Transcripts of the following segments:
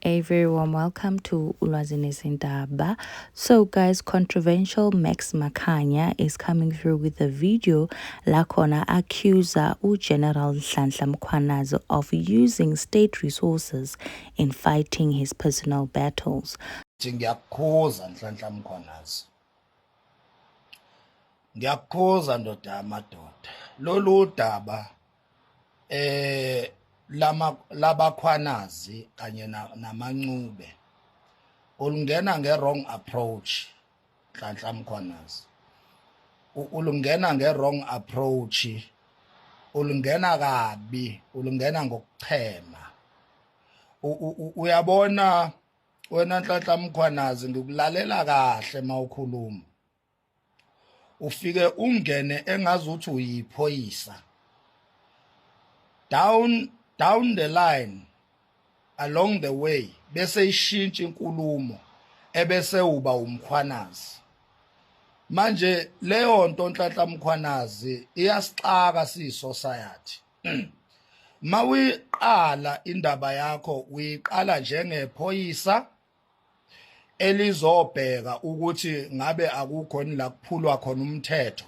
A very warm welcome to Ulwazi Nezindaba. So guys, controversial Max Makhanya is coming through with a video la khona accuser uGeneral Nhlanhla Mkhwanazi of using state resources in fighting his personal battles. Ngiyakukhuza Nhlanhla Mkhwanazi. Ngiyakukhuza ndoda yamadoda. Lolu daba lama labakhwanazi kanye namancube ulungena nge-wrong approach Nhlanhla Mkhwanazi. Ulungena nge-wrong approach, ulungena kabi, ulungena ngokuchema. Uyabona wena Nhlanhla Mkhwanazi, ngikulalela kahle mawukhuluma, ufike ungene engazuthi uyiphoyisa. Down the line, along the way, bese ishintsha inkulumo, ebese uba umkhwanazi. Manje leyo nto, Nhlanhla Mkhwanazi, iyasixaka siyi-society. Mawiqala indaba yakho, uyiqala njengephoyisa elizobheka ukuthi ngabe akukho la kuphulwa khona umthetho,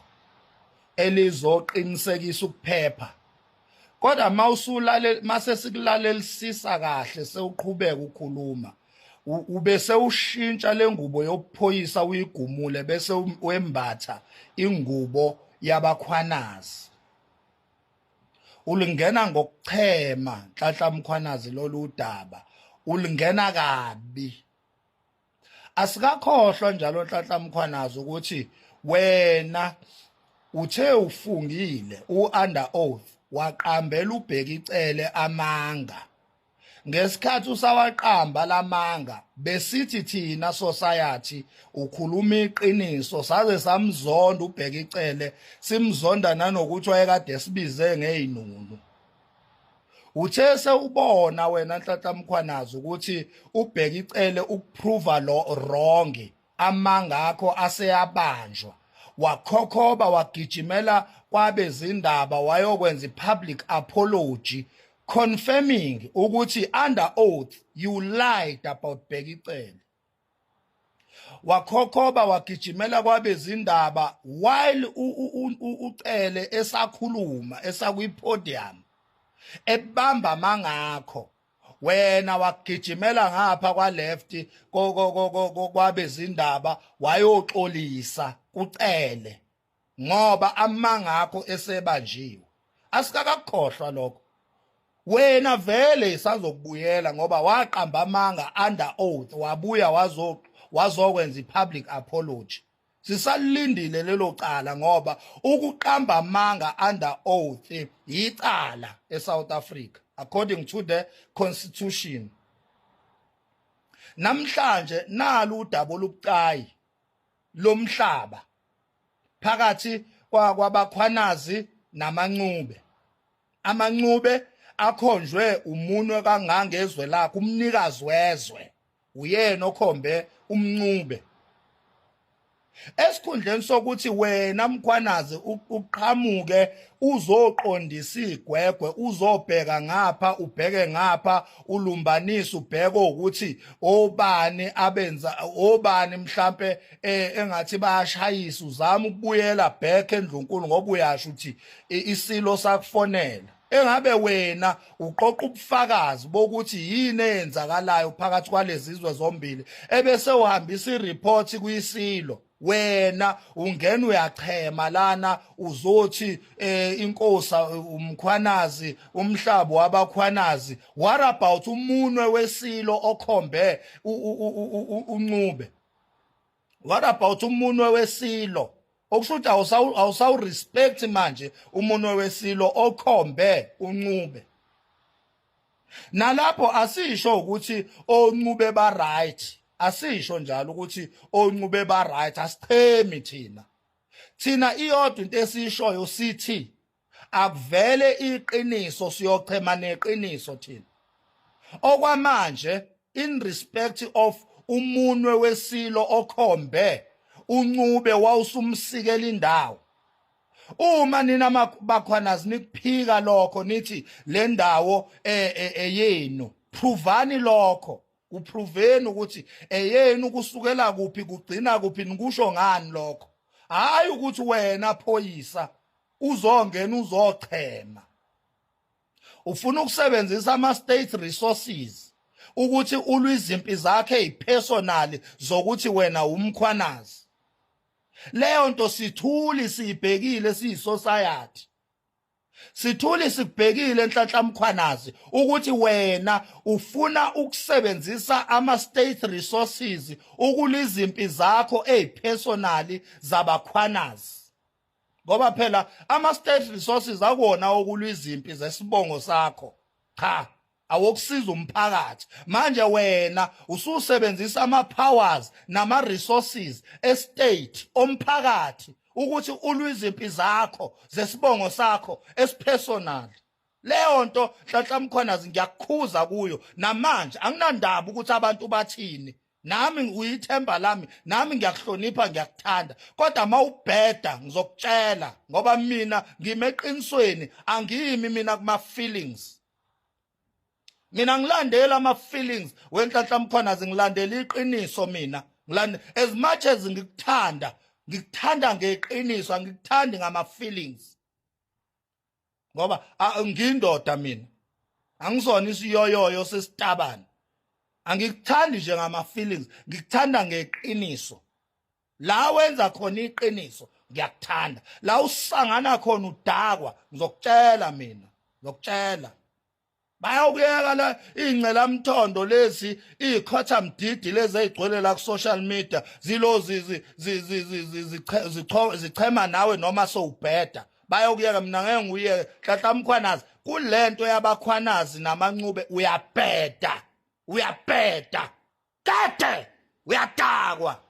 elizoqinisekisa ukuphepha, kodwa mawusulale mase sikulalelisisa kahle, sewuqhubeka ukhuluma, ube sewushintsha lengubo yobuphoyisa, uyigumule, bese wembatha ingubo yabakhwanazi. Ulingena ngokuchema, Nhlanhla Mkhwanazi, lolu daba ulingena kabi. Asikakhohlwa njalo, Nhlanhla Mkhwanazi, ukuthi wena uthe ufungile, u-under oath, waqambela uBheki Cele amanga. Ngesikhathi usawaqamba lamanga, besithi thina society ukhuluma iqiniso, saze samzonda uBheki Cele, simzonda nanokuthi wayekade sibize ngeyinunu. Uthe sewubona wena, Nhlanhla Mkhwanazi, ukuthi uBheki Cele ukuprova lo wrong, amanga akho aseyabanjwa, wakhokhoba, wagijimela kwabezindaba, wayokwenza i-public apology confirming ukuthi under oath you lied about Bheki Cele. Wakhokhoba, wagijimela kwabezindaba while uCele esakhuluma, esakwi-podium, ebamba mangakho, wena wagijimela ngapha kwa left kwabezindaba, wayoxolisa kuCele ngoba amanga akho esebanjiwe. Asikakakhohlwa lokho. Wena vele isazokubuyela ngoba waqamba amanga under oath, wabuya wazokwenza i-public apology. Sisalindile lelo cala ngoba ukuqamba amanga under oath yicala eSouth Africa according to the constitution. Namhlanje nalu udaba olubucayi lomhlaba phakathi kwabakhwanazi namancube. Amancube akhonjwe umunwe kangangezwe lakhe, umnikazi wezwe uyena okhombe umncube. Esikhundleni sokuthi wena Mkhwanazi uqhamuke uzoqondisa igwegwe, uzobheka ngapha, ubheke ngapha, ulumbanise, ubheke ukuthi obani abenza obani, mhlambe engathi bayashayisa, uzama ukubuyela back endlunkulu ngoba uyasho ukuthi isilo sakufonela, engabe wena uqoqa ubufakazi bokuthi yini eyenzakalayo phakathi kwalezizwe zombili, ebese uhambisa ireport kuyisilo. Wena ungena uyachema lana, uzothi inkosi umkhwanazi, umhlaba wabakhwanazi. What about umunwe wesilo okhombe uncube? What about umunwe wesilo? Okusho ukuthi awusawu respect manje umunwe wesilo okhombe uncube. Nalapho asisho ukuthi oncube ba right, asisho njalo ukuthi oncube ba right, asichemi thina. Thina iyodwa into esiyishoyo, sithi akuvele iqiniso, siyochema neqiniso thina. Okwamanje, in respect of umunwe wesilo okhombe uncube, wawusumsikela indawo. Uma nina bakhwanazi nikuphika lokho, nithi le ndawo eyenu, provani lokho. Kuproveni ukuthi eyenu kusukela kuphi kugcina kuphi, nikusho ngani lokho? Hayi ukuthi wena phoyisa uzongena uzochema, ufuna ukusebenzisa ama state resources ukuthi ulwe izimpi zakhe ezipersonal zokuthi wena uMkhwanazi. Leyo nto sithuli siyibhekile siyi-society, sithuli sikubhekile, Nhlanhla Mkhwanazi, ukuthi wena ufuna ukusebenzisa ama state resources ukulwa izimpi zakho ezipersonal zabakhwanazi, ngoba phela ama state resources akuwona okulwa izimpi zesibongo sakho, cha, awokusiza umphakathi. Manje wena ususebenzisa ama powers nama resources estate omphakathi ukuthi ulwe izimpi zakho zesibongo sakho esipersonal. Leyo nto, Nhlanhla Mkhwanazi, ngiyakukhuza kuyo namanje. Anginandaba ukuthi abantu bathini, nami uyithemba lami, nami ngiyakuhlonipha, ngiyakuthanda, kodwa mawubheda ngizokutshela, ngoba mina ngime eqinisweni, angimi mina kuma feelings. Mina ngilandela ama feelings weNhlanhla Mkhwanazi, ngilandela iqiniso mina. Ngilande as much as ngikuthanda, ngikuthanda ngeqiniso, angikuthandi ngama feelings, ngoba ngindoda mina, angisona isiyoyoyo sesitabane. Angikuthandi nje ngama feelings, ngikuthanda ngeqiniso. La wenza khona iqiniso ngiyakuthanda, la usangana khona udakwa ngizokutshela mina, ngizokutshela. Bayawukuyeka la ingcela mthondo lezi, ikhotha mdidi lezi ezigcwele la ku social media, zilozi zichema nawe noma sowubheda, bayokuyeka. Mina ngeke nguyeke, Nhlanhla Mkhwanazi, kulento yabakhwanazi namancube. Uyabheda, uyabheda kade uyadakwa.